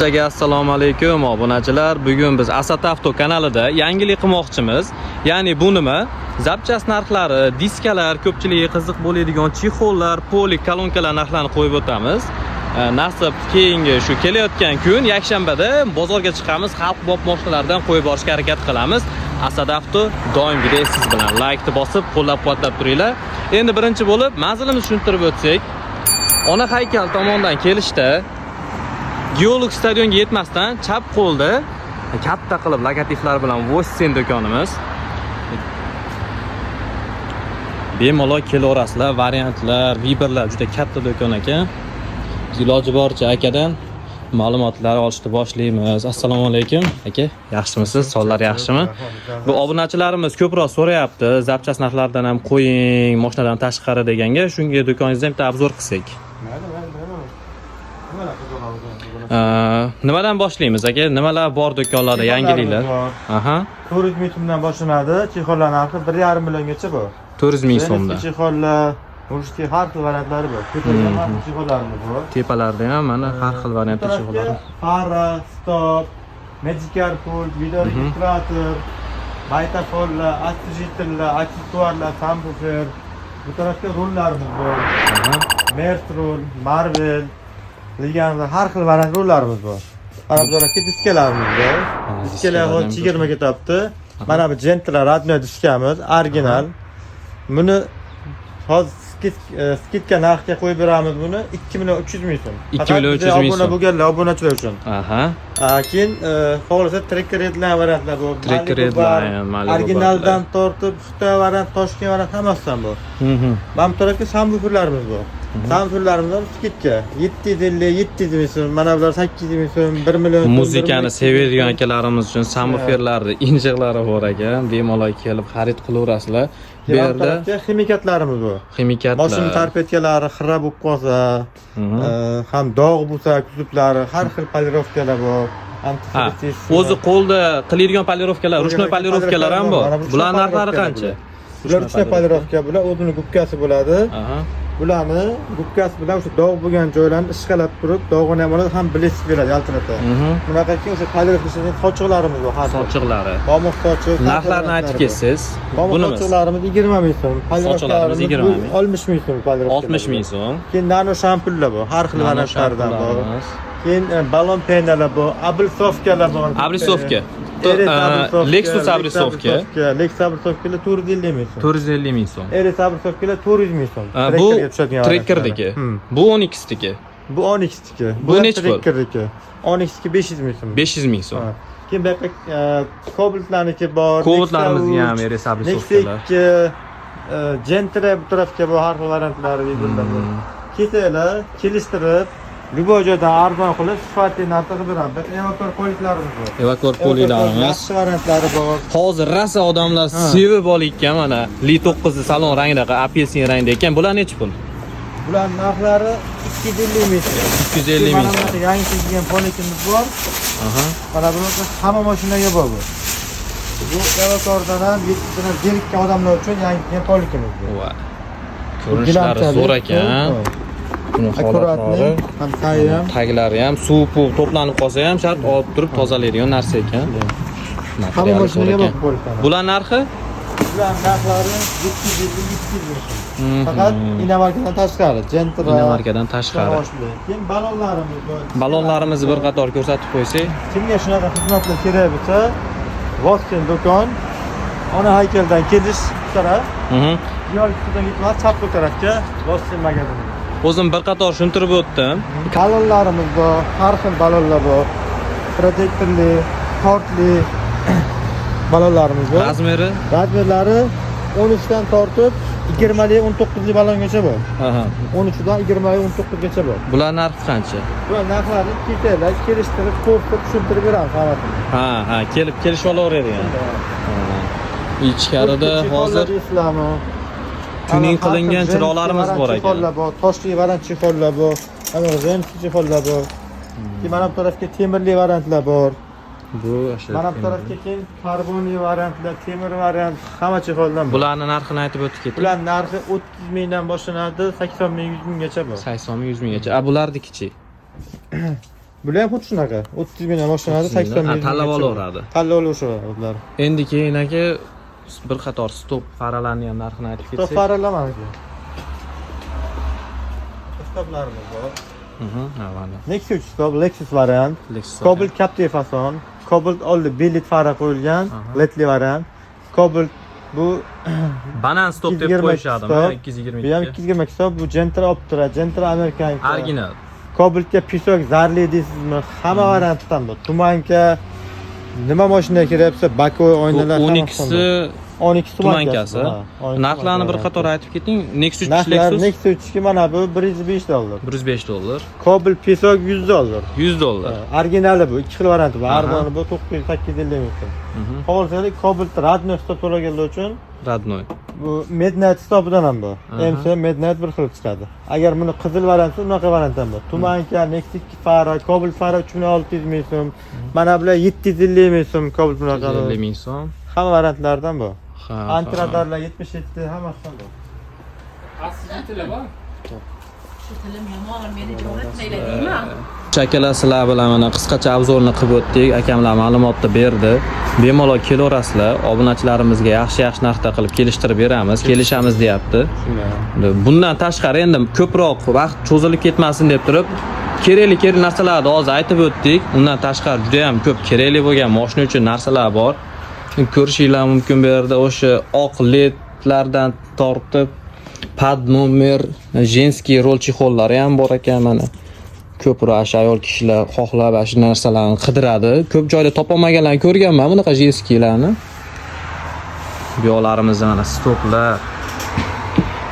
Barchaga assalomu alaykum, obunachilar. Bugun biz Asad Avto kanalida yangilik qilmoqchimiz. Ya'ni bu nima? Запчасть narxlari, diskalar, ko'pchilikka qiziq bo'ladigan чехол lar, полик, kolonkalar narxlarini qo'yib o'tamiz. Nasib keyingi shu kelayotgan kun yakshanbada bozorga chiqamiz, xalqbop mashinalardan qo'yib borishga harakat qilamiz. Asad Avto doimgidek siz bilan laykni bosib, qo'llab-quvvatlab turinglar. Endi birinchi bo'lib manzilimizni tushuntirib o'tsak, Ona haykal tomondan kelishda Geolog stadionga yetmasdan chap qo'lda katta qilib logotiplar bilan Vossen do'konimiz. Bemalol kelaverasizlar, variantlar, выбор lar juda katta do'kon ekan. Biz iloji boricha akadan ma'lumotlar olishni boshlaymiz. Assalomu alaykum aka, yaxshimisiz? Sonlar yaxshimi? Bu obunachilarimiz ko'proq so'rayapti, запчасть narxlaridan ham qo'ying, mashinadan tashqari deganga, shunga do'koningizda bitta обзор qilsak. Mayli, mayli, mayli. Nimalar qiziqamiz? Nimadan boshlaymiz, aka? Nimalar bor do'konlarda yangiliklar? Aha. 400 ming so'mdan boshlanadi. Чехол lar narxi 1,5 milliongacha bor. 400 ming so'mdan. Чехол lar, мужской har xil variantlari bor. Ko'paygan har xil чехол larimiz bor. Tepalarda ham mana har xil variantda Bu чехол lar. tarafga fara, stop, Magicar pult, videoregistrator, magnitofonlar, освежитель lar, aksessuarlar, subwoofer. Bu tarafga rullarimiz bor. Mert rul, Marvel, degan har xil variant rullarimiz bor. Mana bu tarafga diskalarimiz bor. Ha, Diskalar diskalar hozir ham. Chegirma ketyapti. Mana bu Gentra родной diskamiz, original. Buni hozir скидка narxga qo'yib beramiz buni 2 million 300 ming so'm. 2 million 300 ming Obuna so'm. bo'lganlar, obunachilar uchun. Keyin xohlasa Tracker Redline variantlar bor. Tracker Malibu bor. Redline, Malibu. Originaldan tortib Xitoy variant, Toshkent variant hammasidan bor. Mana bu tarafga subwooferlarimiz bor. Subwooferlarimiz ham скидка. 750, 700 ming so'm, mana bular 800 ming so'm, 1 million so'm, Muzikani 1 million sevadigan 200 ming so'm. akalarimiz uchun subwooferlarni injiqlari bor ekan. Bemalol kelib xarid qilaverasizlar. Bu Keyin bu yerda tarafga ximikatlarimiz bor. ximikatlar. Mashina торпедка lari xira bo'lib qolsa, ham dog' bo'lsa, kuzovlari har xil полировка lar bor. Ha, Антисептик. o'zi qo'lda qiladigan полировка lar, ручной полировка lar ham bor. Mana bu Bular narxlari полировка qancha? Bular ручной полировка, bular o'zini gubkasi bo'ladi. Bularni gubkasi bilan o'sha dog' bo'lgan joylarni ishqalab turib, dog'ini ham oladi, ham блеск beradi, yaltiratadi. Bunaqa keyin o'sha полировка ishlaydigan sochiqlarimiz bor har xil. Sochiqlari. Bomiq sochiq. Narxlarini aytib ketsangiz. Bomiq Bunimiz sochiqlarimiz 20 ming so'm. Sochiqlarimiz 20 ming. 60 ming so'm полировка. 60 ming so'm. Keyin nano shampunlar bor, har xil Nano variantlardan bor. shampunlarimiz. Keyin balon пена lar bor, облицовка lar bor. Облицовка. RS облицовка, Lexus облицовка. Lexus облицовка lar 450 ming so'm. 450 ming so'm. RS облицовка lar 400 ming so'm. Bu Trekkerga tushadigan Trekker'diki. variantlari. Bu 12'siki. Bu 12'niki. Bu nechi pul? Trekker'diki. 12'niki 500 ming so'm. 500 ming so'm. Ha. Keyin bu yoqda Cobaltlarniki bor. Cobaltlarimizga ham Nexia RS 3, облицовка Nexia lar. 2, Gentra bu tarafga bor, har xil variantlari bor. Kelsanglar, kelishtirib, любой joydan arzon qilib, sifatli narxda qilib beramiz. Evakor полик larimiz bor. Evakor полик larimiz. Yaxshi variantlari bor. Hozir rosa odamlar sevib olayotgan mana Li 9 salon rangida, apelsin rangida ekan. Bular nechi pul? Bular narxlari 250 ming so'm. 250 ming Mana so'm. bunaqa yangi kelgan полик imiz bor. Mana bunaqa hamma mashinaga bor bu. Bu evakordan ham, yettidan ham zerikkan odamlar uchun yangi kelgan полик imiz bu. Va. Ko'rinishlari zo'r ekan. Buni Аккуратный, holatlari, ham tayi ham. taglari ham suv puv to'planib qolsa ham shart olib turib tozalaydigan narsa ekan. Hamma Materiali zo'r mashinaga ekan. bor bu полик lar. Bular narxi? Bular narxlari 750, 700 ming so'm. Faqat иномарка dan tashqari, Gentra. Иномарка dan tashqari. Keyin balonlarimiz bor. Balonlarimizni bir qator ko'rsatib qo'ysak. Kimga shunaqa xizmatlar kerak bo'lsa, Voskin do'kon, Ona haykaldan kelish bu taraf, Yo'l ustidan ketmas, chap qo'l tarafga Voskin magazini. O'zim bir qator tushuntirib o'tdim. Balonlarimiz bor, har xil balonlar bor. Protektorli, tortli balonlarimiz bor. Размер i? Размер lari 13 dan tortib 20 li, 19 li balongacha bor. 13 dan 20 li, 19 gacha bor. Bular narxi qancha? Bular narxlarini kelsanglar, kelishtirib, ko'rsatib, tushuntirib beramiz hammasini. Ha, kelib kelishib olaveradigan. Ichkarida hozir Islami. tuning qilingan chiroqlarimiz bor ekan. Чехол lar bor, toshli variant чехол lar bor, mana женский чехол lar bor. Keyin mana bu tarafga temirli variantlar bor. Bu o'sha. Mana bu tarafga keyin karbonli variantlar, temir variant, hamma чехол dan bor. Bularni narxini aytib o'tib keting. Bular narxi 30 mingdan boshlanadi, 80 ming, 100 minggacha bor. 80 ming, 100 minggacha. A, bularnikichi? Bular ham xuddi shunaqa. 30 mingdan boshlanadi, 30 mingdan. 80 ming. Ha, tanlab olaveradi. Tanlab olaveradi ular. Endi keyin aka, bir qator stop faralarni ham narxini aytib Stop ketsak. faralar maniki. Stoplarimiz bor. Ha, mana. Nexia 3 stop, Lexus variant. Lexus. Cobalt Captiva fason, Cobalt oldi belit fara qo'yilgan, Aha. ledli variant. Cobalt bu Banan stop deb 222 qo'yishadimi? stop. 222. Bu ham 222 stop, bu Gentra Optra, Gentra Amerikanka. Original. Cobaltga песок zarli deysizmi? Hamma variantdan bu. Туманка, nima mashina kerak bo'lsa, боковой Bu oynalar 12si 12 туманка si. tumankasi. Ha, 12 Narxlarni bir tumankasi. qator aytib keting. Nexus 3 Narxlar Lexus Nexia 3 ga mana bu 105 dollar. 105 dollar. Cobalt песок 100 dollar. 100 dollar. Ha, originali bu, ikki xil varianti bor. Aha. Arzoni bu 900-850 ming so'm. Xohlasangiz Cobalt родной stop to'laganlar uchun Родной. bu Midnight stopidan ham bu. Aha. MC Midnight bir xil chiqadi. Agar buni qizil varianti, unaqa variant ham bor. Туманка, Nexia 2 fara, Cobalt fara 3600 ming so'm. Mana bular 750 ming so'm Cobalt bunaqa. 50 ming so'm. Hamma variantlardan bu. Ha. Antiradarlar 77 hammasidan bu. Asli Shu tilim yomon, meni jo'natmanglar deyman. Chakalar, sizlar bilan mana qisqacha обзор ni qilib o'tdik. Akamlar ma'lumotni berdi. Bemalol kelaverasizlar. Obunachilarimizga yaxshi-yaxshi narxda qilib kelishtirib beramiz. Kelishamiz deyapti. Bundan tashqari endi ko'proq vaqt cho'zilib ketmasin deb turib, kerakli kerakli narsalarni hozir aytib o'tdik. Undan tashqari juda ham ko'p kerakli bo'lgan mashina uchun narsalar bor. Ko'rishinglar mumkin bu yerda o'sha oq ledlardan tortib под номер женский rol чехол lari ham bor ekan mana. Ko'proq shu ayol kishilar xohlab ana shu narsalarni qidiradi. Ko'p joyda topolmaganlarni ko'rganman bunaqa женский larni. Bu yoqlarimizda mana stoplar,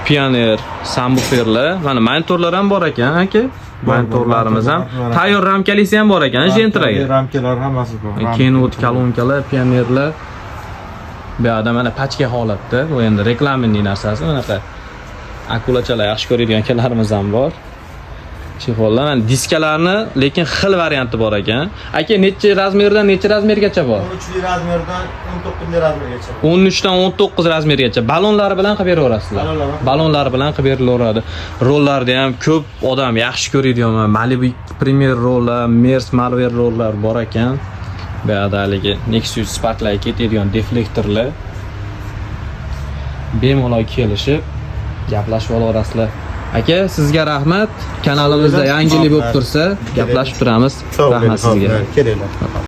Pioneer, subwooferlar, mana monitorlar ham bor ekan aka. Monitorlarimiz ham monitorlar. Tayyor ramkalisi ham bor ekan Gentraga. Ramkalar hammasi bor. Kenwood kolonkalar, Pioneerlar. Bu yoqda mana pachka holatda. Bu endi рекламный narsasi, bunaqa akulachalar yaxshi ko'radigan akalarimiz ham bor. Чехол lar, mana diskalarni lekin xil varianti bor ekan. Aka, necha размер dan necha размер gacha bor? 13 размер dan 19 размер gacha. 13 dan 19 размер gacha. Balonlari bilan qilib beraverasizlar. Balonlar bilan. Balonlari bilan qilib berilaveradi. Rollarni ham ko'p odam yaxshi ko'radigan mana Malibu Premier rollar, Mers Malware rollar bor ekan. Bu yoqda haligi Nexus Sparklarga ketadigan deflektorlar. Bemalol kelishib gaplashib olaverasizlar. Aka, sizga rahmat. Kanalimizda yangilik bo'lib tursa, gaplashib turamiz. Sog' bo'ling, Rahmat sizga. Kelinglar.